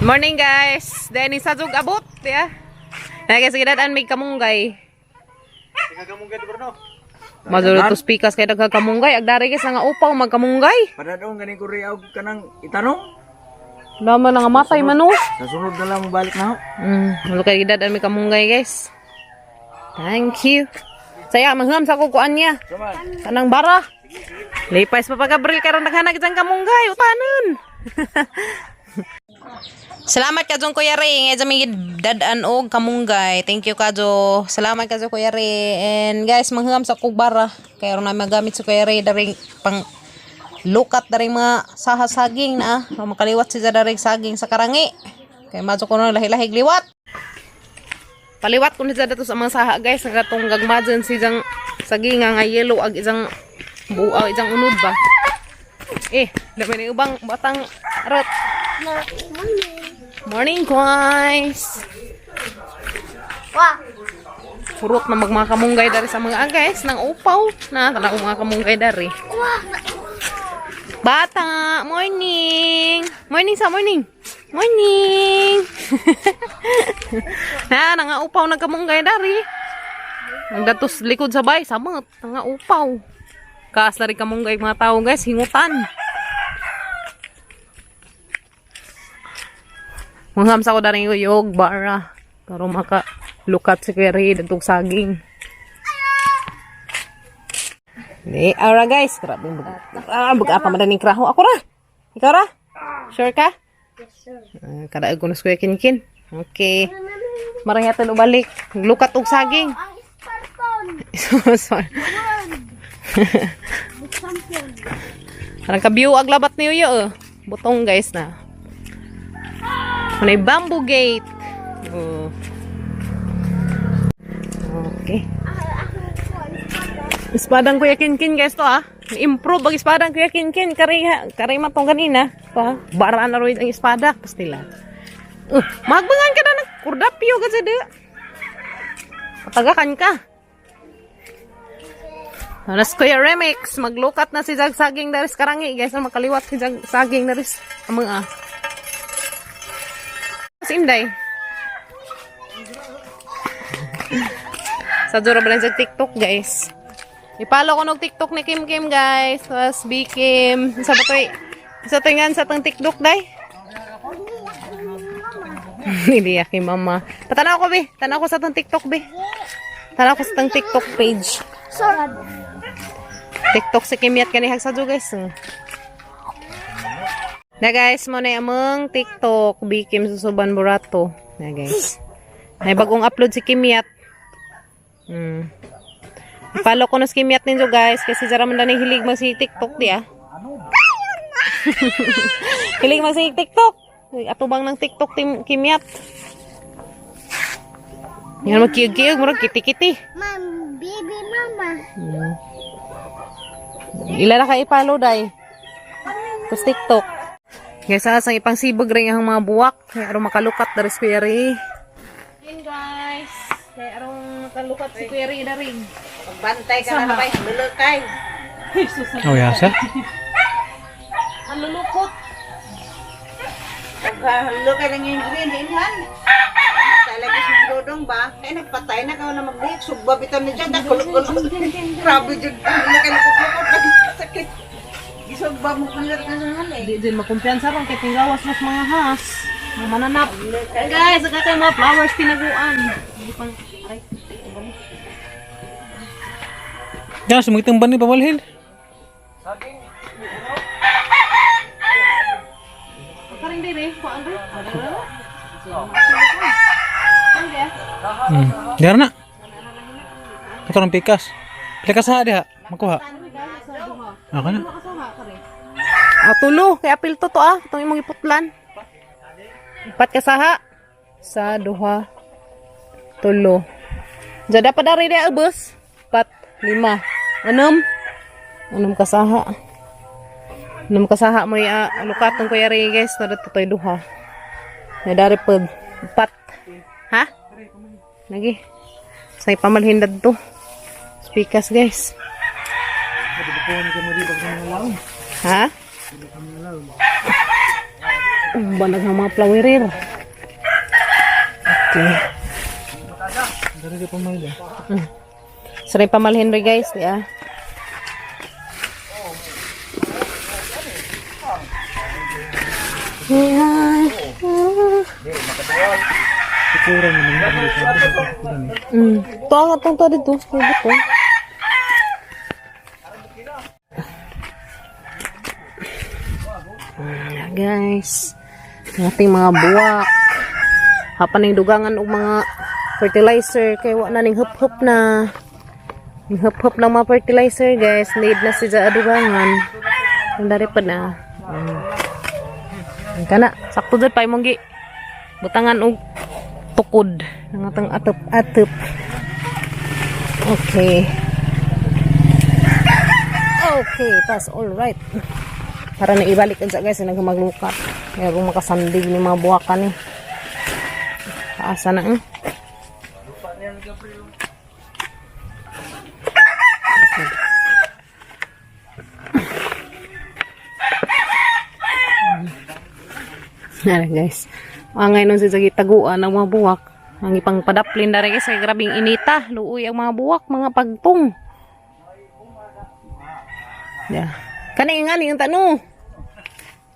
Morning, guys. Then isa jug abot ya. Na guys, gidad-an may kamunggay. Mazuro to speakers kay daghang kamunggay. Agdari guys nga upaw magkamunggay. Padadong ganing ko riyaw kanang itanong. Lama na nga matay man oh. Sa sunod na lang balik na ho. Mulo kay gidad-an may kamunggay, guys. Thank you. Saya mangham sa kukuan niya. Kanang bara. Lipay sa Papa Gabriel karon naghanag dyan kamunggay utanon. Salamat kadjong Kuya Ray. Nga may dad-an og kamunggay. Thank you kadjo. Salamat kadjo, Kuya Ray. And guys, mangham sa kog bara. Kay aron na magamit si Kuya Ray daring pang lukat daring mga saha saging na ah. Makaliwat siya daring saging sa karangi. Kay madyo ko na lahi-lahig liwat. Paliwat ko ni siya dato sa mga saha, guys. Nga katong gagmadyan si jang saging nga yellow ag isang buaw isang unod ba. Eh, dami ni ubang batang rot. Morning, guys. Wah, Purot na magmakamunggay dari sa mga ah, guys nang upaw na tanaw mga kamunggay dari. Bata, morning. Morning sa morning. Morning. Na nga upaw nagkamunggay dari. Nagdatos likod sa bay samot, nga upaw. Kaas na rin kamunggay mga tao, guys, hingutan. Mangham sa ko dari yog bara. Karon maka lukat si Kuya Ray dadtong saging. Di, ara guys, grabe bug. Ah, buga pa man ning kraho. Ako ra. Ikaw ra? Sure ka? Yes, sir. Ah, kadaog ko na si Kuya Kinkin. Okay. Marangatan ubalik. Lukat og saging. Ang sparkon. Sorry. Buksampon. Parang kabiyo ag labat niyo yo. Eh. Butong, guys, na. May bamboo gate. Oh. Okay. Espadang Kuya Kinkin, guys, to ah. Improve ang espadang Kuya Kinkin. Kari, kari matong kanina. Pa, bara na rin ang espada. Pastila. Magbangan ka na ng kurdapyo ka sa di. Patagakan ka. Anas Kuya Remix, maglukat na si Jag Saging daris karangi, guys, na makaliwat si Jag Saging daris ang mga. Si Inday. Sa Jura ba sa TikTok, guys? I-follow ko nog TikTok ni Kim Kim, guys. Tapos B Kim. Sa ba to'y sa tingan sa tang TikTok day? Hindi kay mama. Patanaw ko be. Tanaw ko sa tang TikTok be. Tanaw ko sa tang TikTok page. Sorry. TikTok si Kim Yat kani hagsadyo, guys. Na guys, mo na among TikTok B Kim Susuban Burato. Na guys. May bagong upload si Kim Yat. I-follow ko na si Kim Yat ninyo, guys, kasi jara man na hilig mag si TikTok di ah. Hilig mag si TikTok. Atubang ng TikTok team Kim Yat. Yan magkiyog-kiyog, murag kiti-kiti. Ma'am, baby mama. Ila na ka i-follow day. Tapos TikTok. Guys, sa sang ipang sibog rin ang mga buwak. Kaya arong makalukat dari si Kuya Ray. Yun, guys. Kaya arong makalukat si Kuya Ray na rin. Pagbantay ka na bay, lulukay. Oh, yasa. Ang lulukot. Pagkalukay lang yung green, inhan. Talaga sa dodong ba? Kaya nagpatay na ka na magbihik. Sugba bitan ni dyan, nakulok-kulok. Grabe dyan, lulukay na kukulok. Sakit. Gisugba mo kung ka sa halay. Di din makumpiyansa ron kay tinggawas mas mga has. Mga mananap. Guys, saka kayo mga flowers tinaguan. Hindi pang, aray. Yan, sumugit ang bani pamalhin. Karing dire, kuan rin. Diara na. Ito ng pikas. Pikas ha diha. Makuha. Ako na. Ah, tulo. Kaya apil to to ah. Itong imong iputlan. Ipat ka saha. Sa duha. Tulo. Jada pa dari dia abos. Pat, lima. Anom. Anom ka saha. Anom ka saha mo ya lukatong ko yari, guys. Tada to duha. Na dari pag pat. Ha? Lagi. Sa ipamalhin to. Speakers, guys. Ha? Banag ng mga flowerer. Okay. Dari ka pamalhin. Saray pamalhin rin guys, di ah. Yeah. Sikura naman. To ang atong to dito, dito. Guys. Ang ating mga buwak. Hapan ning dugangan og mga fertilizer kay wa na ning hup-hup na. Ning hup-hup ng mga fertilizer guys, need na siya adugangan. Ang dari pa na. Ang Kana, sakto jud pa imong gi butangan og tukod ng atong atop-atop. Okay. Okay, tas all right. Para na ibalik unsa guys na maglukat. Kaya kung makasandig ni mga buwakan ni. Paasa na eh. Nara guys. Angay nun si Zagi taguan ang mga buwak. Ang ipang padaplin na rin guys ay grabing inita. Luoy ang mga buwak, mga pagtong. Yeah. Kani nga ni ang tanong.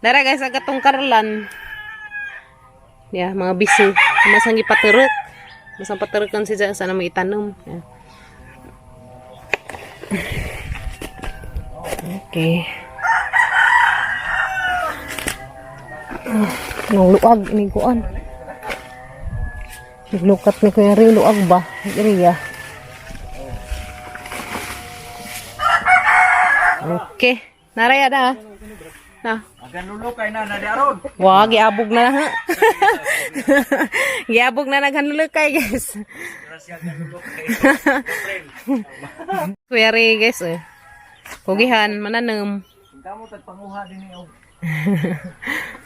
Dara guys ang katong karlan. Yeah, mga biso. Masang ipaturok. Masang paturukan siya sana may itanom. Yeah. Okay. Nung luag ini kuan. Naglukat ni Kuya Ray, luag ba? Area. Okay. Naraya na. Na. Agan lulukay na na di aron. Wah, giabog na ha. Giabog na naghanlulukay, guys. Kuya Ray, guys, eh. Kugihan, mananem. Kamo tag panguha din ni og.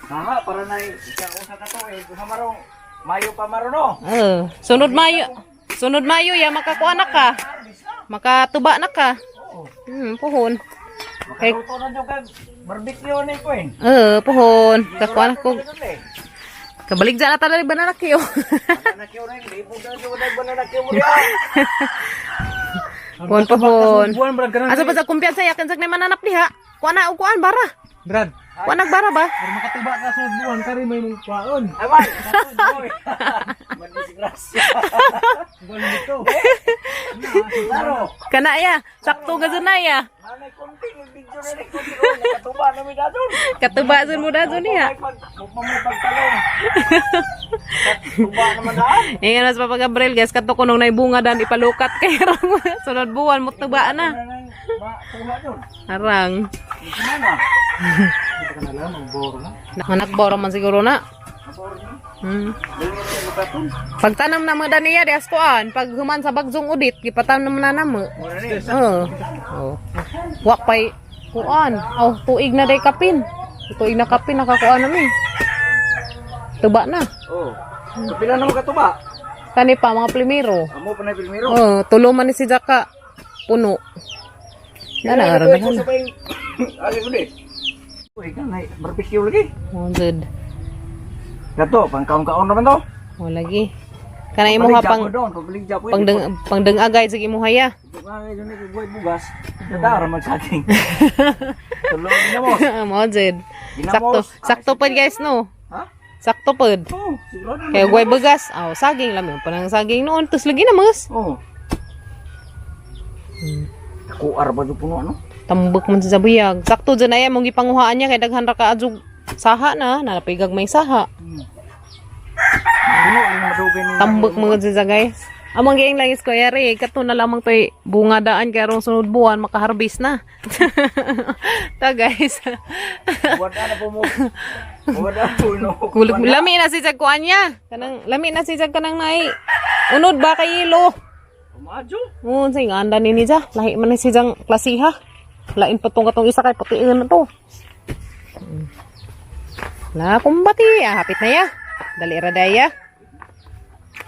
Ha, para na ikaw usa ka to eh gusto marong Mayo pa maron no. Eh, sunod Mayo. Sunod Mayo ya makakuha na ka. Makatuba na ka. Puhon. Kay Makaluto na jud kag barbecue ni ko eh. eh, puhon. Kakuha na ko. Ganun eh. Kabalik dyan na talaga banana kiyo. Banana Q na yun. Libog na jud na banana Q mo diha. Puhon, puhon. Buwan Brad ka na. Asa pa sa kumpiyansa yakin sa mananap diha. Kuha na og kuan bara. Brad, Kuha nag bara ba? para makatuba ka sa buwan kari may mong kwaon. Ay, man. Oy. Madisgrasya. Buwan dito. Klaro. Kana ya, sakto ga na ya. Manay konti yung video na ni konti. Oh, nakatuba na mi dadon. Katuba zon mo da zon niya. May pag pagtalong. Katuba naman daan. Ingan mas Papa Gabriel guys, kadto ko nung naibunga dan ipalukat kay rang sunod buwan mo tuba na. Makuha dun. Arang. Ano? Hindi ka na lang, magboro na. Nagboro man siguro na. Pagtanam na mo daniya di askuan, pag human sa bagzong udit, gipatanam na namo. Oo. Oh. Wa pay kuan. Oh, tuig na day kapin. Tuig na kapin nakakuan na mi. Tuba na. Oh. Kapila na mo katuba. Kani pa mga primero. Amo pa na primero. Oh, tulo man ni si Jaka. Puno. Na na aron na. Ali ko di. Uy, kan ay barbecue lagi. Oh, good. Kato, pangkaon-kaon naman to. Oh, lagi. Kana imo ha pang pang pangdeng pangdengagay sige imo haya. Bugas. Natara magsaging. Tulog na mo. Mo jud. Sakto. Sakto pod guys no. Ha? Sakto pod. Oh, sigurado. Kaya guay bagas. Aw, saging lang yun. Parang saging noon. Tapos lagi na mas. Oh. Kuar ba yung puno ano? Tambak man sa buyag. Sakto dyan ay mong gipanguhaan niya kay daghan ra ka adjog saha na. Nalapigag may saha. Puno ang madugay ni. Tambak mga dyan sa guys. Amang giing langis ko yari, kato na lamang to'y bunga daan kay aron sunod buwan makaharbis na. Ta guys. Wala na po mo. Wala po no. Kulig lami na si jag kuan niya. Kanang lami na si jag kanang nai. Unod ba kay ilo? Umadyo. Oo, say nga anda ni niya. Lahi man ni si jang klasiha. Lain pa tong katong isa kay putiin na to. La kumbati, ah, hapit na ya. Dali ra daya.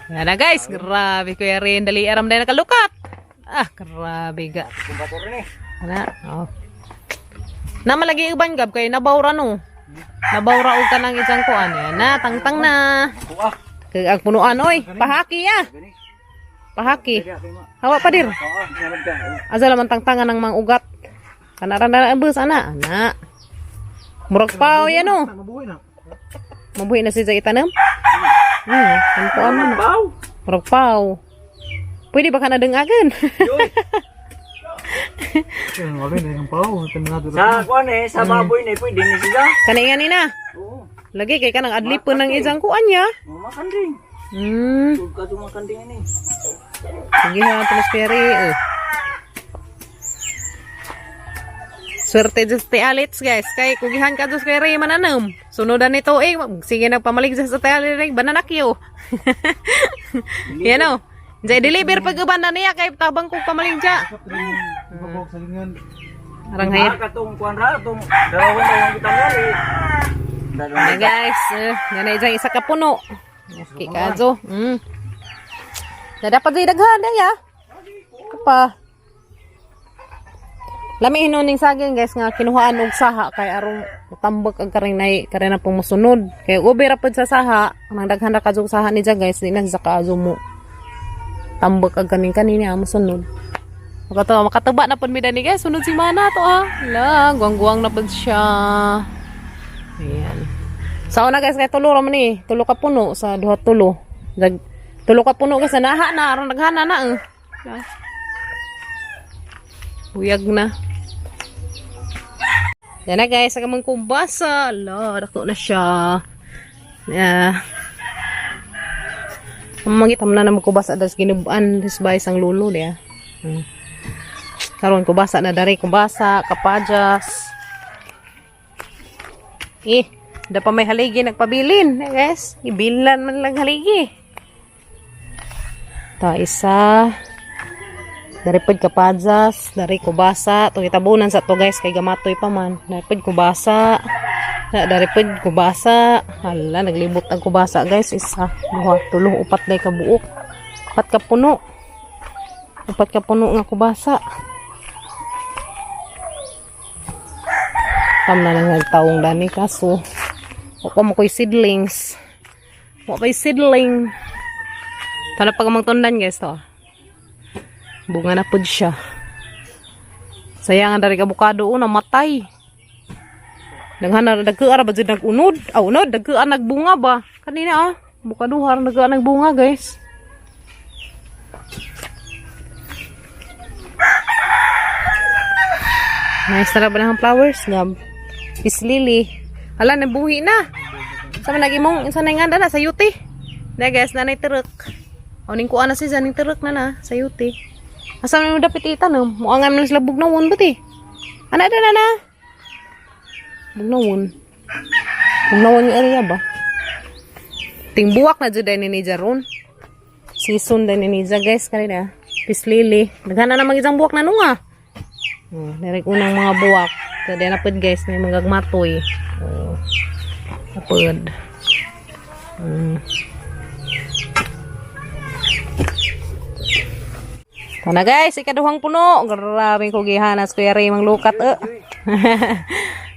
Yan na guys, grabe kuya rin. Dali aram daya nakalukat. Ah, grabe ga. Kumbato rin eh. Ana, oh. Na malagi uban gab kay nabawra no. Nabawra og kanang isang kuan. Yan na, tangtang na. Kuha. Kag ang punuan oy, pahaki ya. Pahaki. Hawa pa dir. Oo, meron ka. Asa laman tangtangan ng mga ugat. Kana ra na ang bus ana. Ana. Murag pa yan oh. Mabuhay na. Mabuhi na siya sa itanom. Ano po ano na. Baw. Murag paw. Pwede ba ka na dengagan? Sa kuan eh, sa baboy na eh, pwede ni sila. Kanay nga ni na. Oo. Lagi kay kanang adlipon ng isang kuan niya. Oh, makanding. Tug ka makanding ini. Sige ha, tulos peri. Eh. Swerte dyan sa Alits, guys. Kay kugihan ka dyan kay Ray mananam. Sunodan nito eh. Sige nagpamalig dyan sa Ate bananakyo. Yan o. Diyan deliver pag uban na niya kay tabang kong pamalig dyan. Arang haya. Ah, katong kuan ra tong dalawa na yung kita mo eh. Dalawa. Hey guys, yan na dyan isa ka puno. Okay ka jo. Na dapat di daghan na ya. Pa. Lami hinuning saging guys nga kinuhaan og saha kay aron tambak ang karing nay kare na pong mosunod. Kay ubi ra pud sa saha, ang daghan ra kadtong saha ni dyan guys, di na sa kaazo mo. Tambak ang kaning kanina mosunod. Makatuwa, makatuba na pud mi dani guys, sunod si mana to ah. La, guwang-guwang na pud siya. Ayan. Sa una guys, kay tulo ra man ni, tulo ka puno sa duha tulo. Dag tulo ka puno guys, naha na aron naghana na eh. Buyag na. Yan na guys, ang among kumbasa. Ala, dako na siya. Yeah. Ang mangita na na magkubasa das ginuban this bay sang lulo niya. Karon kubasa na dari kubasa, kapajas. Eh, da pa may haligi nagpabilin, eh, guys. Ibilan man lang haligi. Ta isa. Dari pod kapajas, dari kubasa, to gitabunan sa to guys kay gamatoy pa man. Dari pod kubasa. Na dari pod kubasa. Hala, naglibot ang kubasa guys. Isa, duha, tulo, upat day ka buok. Upat ka puno. Upat ka puno nga kubasa. Tam na lang nagtaong dani kaso. Wa mo ko'y seedlings. Wa ko'y seedling. Tala pag tundan guys to. Ah. Bunga na pud siya. Sayang ang dari abukado o namatay. Daghan na dagkuan ra ba jud nag-unod? Ah, unod dagkuan nagbunga ba? Kanina ah, abukado har dagkuan nagbunga guys. Nice na ra ba ng flowers gab? Peace lily. Hala nabuhi na. Sa man nagimong sa nanganda na sa yuti. Na guys, nanay terek. O ning kuan na siya ning terek na na sa yuti. Asa man mo dapit itanom? Muangan man sila bugnawon ba ti? Ana na na na. Bugnawon. Bugnawon yung area ba? Tingbuwak na jud ni ni ron. Season din ni Nija guys kanina. Peace lily. Daghan na namang isang buwak na nunga. Oh, direk unang mga buwak. So, di na pud guys, may mga gmatoy. Oh. Napud. Ito na guys, ikaduhang puno. Grabing kugihanas Kuya Ray mang lukat eh.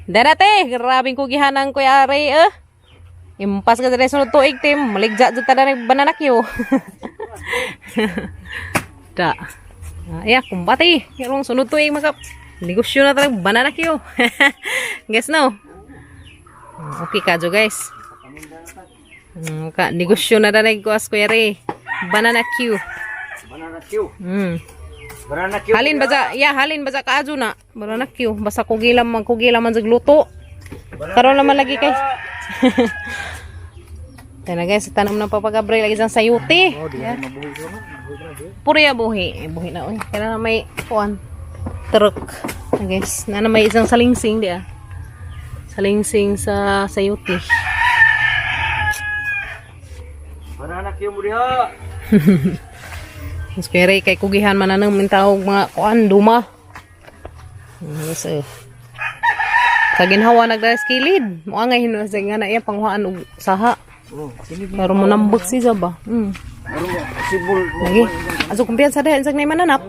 Darate, grabing kugihanan Kuya Ray eh. Impas ka dere sunod tuig tim, maligja jud ta dere banana Q. Da. Ah, iya, kumbati. Yarong sunod tuig maka negosyo na talaga banana Q. Guys no. Okay ka jo guys. Ka negosyo na dere ko as Kuya Ray. Banana Q. Banana Q. Banana Q. Halin ba sa, ya, halin ba sa kaadyo na? Banana Q. Basta kugilam man, kugilam man sa gluto. Karon naman lagi kay. Tana guys, tanam ng Papa Gabriel lagi isang sayuti. Yeah. Puro ya buhi. Eh, buhi na oy. Kaya na may kuan truck. Ah, guys, na may isang salingsing di ah. Salingsing sa sayuti. Banana Q mo diha. Mas kaya kay kugihan man na nang mintawag mga kuan duma. Yes, eh. Sa ginhawa nagdalas kilid. Mukha nga hinuas nga na iya panghuaan og saha. Oh, sini. Pero mo nambag siya ba? Aron mo sibol mo. Lagi. Aso kumpiyansa diha insag na mananap.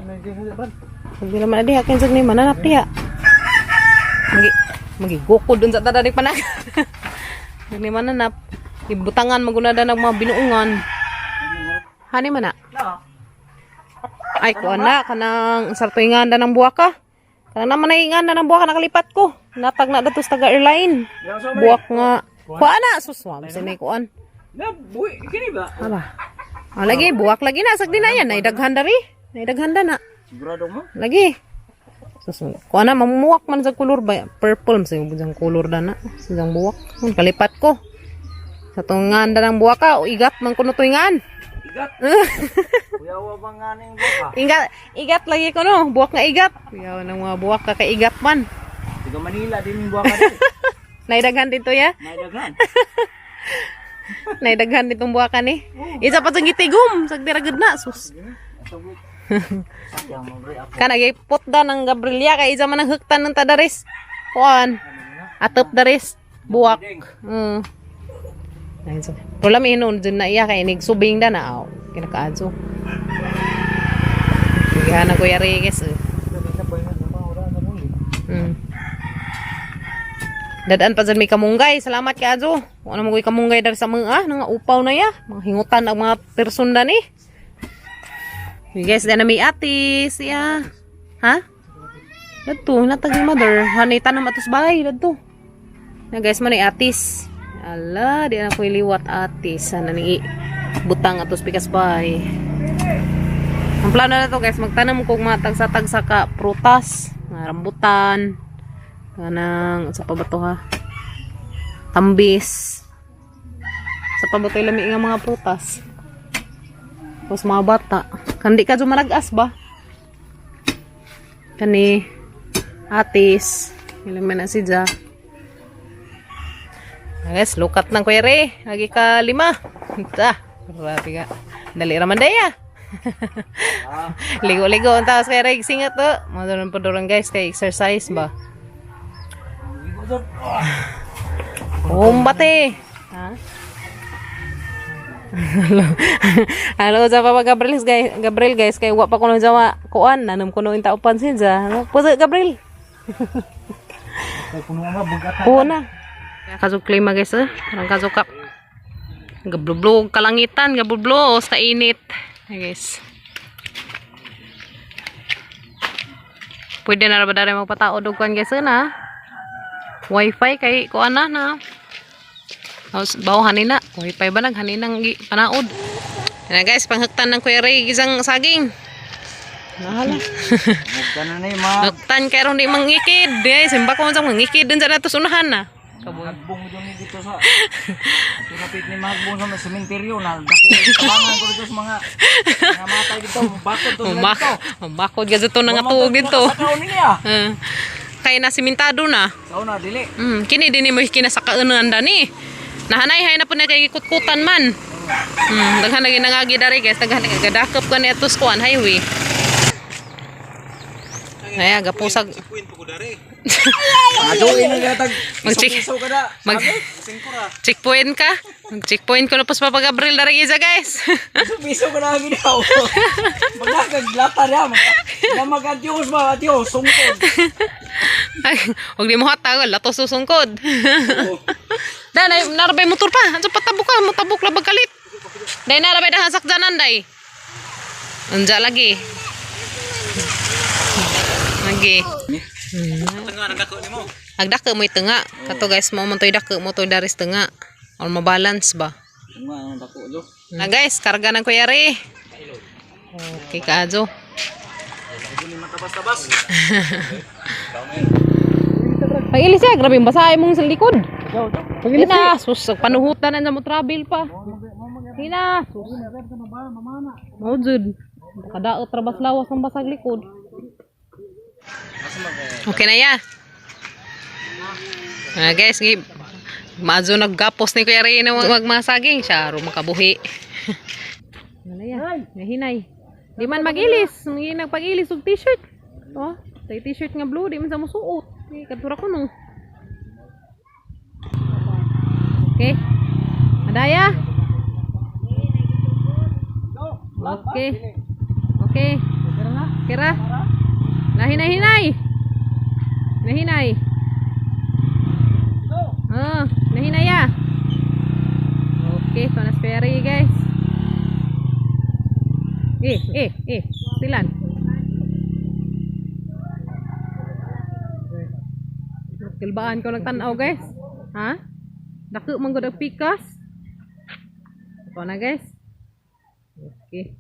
Kung naman na diha kay insag na mananap diha. Magi magi gukod dun sa tadadik panag. Dili mananap. Ibutangan magunada ng mga binuungan. Hani man na. Ay, kuan na kanang sartoy nga ng buwaka. Kanang naman ay nga ng buwaka nakalipat ko. Natag na dato sa taga airline. Buwak nga. Kuan na suswam sinay kuan. Na, buhi, kini ba? Aba. Ah, lagi buwak lagi na sagdi na yan. Ay daghan dari. Ay daghan na. Sigurado mo? Lagi. Sus, kuan na mamumuwak man sa kulor ba? Purple man sa yung kulor na na. Sa isang buwak. Kalipat ko. Sa tungan ng buwaka o igat man kuno tuingan. Igat. Kuyawa ba nga ning buka? Igat, igat lagi ko no. Buwak nga igat. Kuyaw ng mga buwak ka kay igat man. Tiga Manila din yung buwaka din. Naidaghan dito ya. Naidaghan. Naidaghan ditong buwakan ni. Isa pa itong gitigom. Sagdira gud na. Sus. Sayang mo bre ako. Kana gipot da ng Gabriela kay isa man ang huktan ng tadaris. Kuan. Atop daris. Buwak. Ayun, so. Pero lami hinuon dyan na iya kay inig subing da na aw. Kinakaadso. Gihan na Kuya Reyes. Eh. Dadaan pa dyan may kamunggay. Salamat kay Ajo. Kung ano mo ko'y kamunggay dari sa mga ah, nga upaw na ya. Mga hingutan ang mga person na ni. You guys, na may atis. Ya. Ha? Dadto, natag yung mother. Hanay tanam atos bahay. Dadto. Na guys, man ay atis. Ala, di na ko'y liwat atis. Sana ni butang atos pikas bahay. Ang plano na to guys, magtanam kog mga tagsa-tagsa ka prutas, mga rambutan, kanang sa pa ba to ha? Tambis. Sa pa ba to lami nga mga prutas? Tapos mga bata. Kandi ka maragas ba? Kani atis. Ilan na si Ja. Ah, guys, lukat ng kuya Ray. Lagi ka lima. Ta, grabe ka. Dali raman daya. Ligo-ligo ang taas kay Ray. Singat to. Mga pa doon guys kay exercise ba? Umbate. Ha? Halo. Halo sa Papa Gabriel guys, Gabriel guys kay wa pa kuno jawa kuan nanom kuno inta pansin ja. Puso Gabriel. Kay kuno nga bugat. Oo na. Kasog klima guys eh. Parang kasok ka. Gablublog kalangitan, gablublo sa init. Ay, guys. Pwede na ra ba dere magpatao og kuan guys eh, na. Wifi kay kuan na na. Tapos bawo hanina, wifi ba nag haninang panaod. Yan na guys, panghuktan ng Kuya Ray isang saging. Nahala. Mugta na ni ma. Huktan kay ron di mangikid. Guys, simba ko sa mangikid din sa nato unahan na. Magbong dun ni dito sa. Ato napit ni magbong sa sementeryo na dako tabangan ko dito sa mga namatay dito, bakod to sila Umak, dito. umakod ka dito nga tuog dito. Sa kaon niya. Kaya na simentado na. Sao na dili. Kini din mo kinasakaunan dani. Nahanay hay na po na kay kutkutan man. Daghan na ginangagi dari guys, daghan na gadakop ka ni atos kuan highway. Ay, gapusag. Aduin na gatag. Mag-check. Piso ka na. Mag checkpoint ka. Mag checkpoint ko na po sa Papa Gabriel dari isa guys. Piso ka na ginaw. Magkakaglata na. Na mag-adios ba? Adios, sungkod. Ay, huwag di mo hatag, lato susungkod. Dai, nay, narabay motor pa. Anso patabok ka, motabok la bagkalit. Dai narabay dahan sakjanan dai. Unja lagi. Lagi. Agdako mo tunga. Kato guys, mo man toy dako mo toy daris tunga. Or mabalance ba? Nga ang dako jo. Na guys, karga ng Kuya Ray. Okay ka, Jo. Matabas-tabas. Pag-ilis siya, grabe yung basahe mong sa likod. Hina, sus, panuhutan na mo travel pa. Hina, sus. Mao jud. Kadaot ra bas lawas ang basag likod. Okay na ya. Ah, guys, gi mazo naggapos ni Kuya Ray na wag mga saging siya ro makabuhi. Wala ya. Nahinay. Di man magilis, ngi nagpagilis og t-shirt. Oh, tay t-shirt nga blue di man sa musuot. Eh, kadtura ko no. Okay. Adaya? Okay. Okay. Kira? Nahinay hinay. Nahinay. Ah, nahinay ya. Okay, ito na si Perry, guys. Eh, eh, eh. Silan. Kilbaan ko nagtanaw, guys. Ha? Dako man gud ang pikas. Ito na, guys. Okay.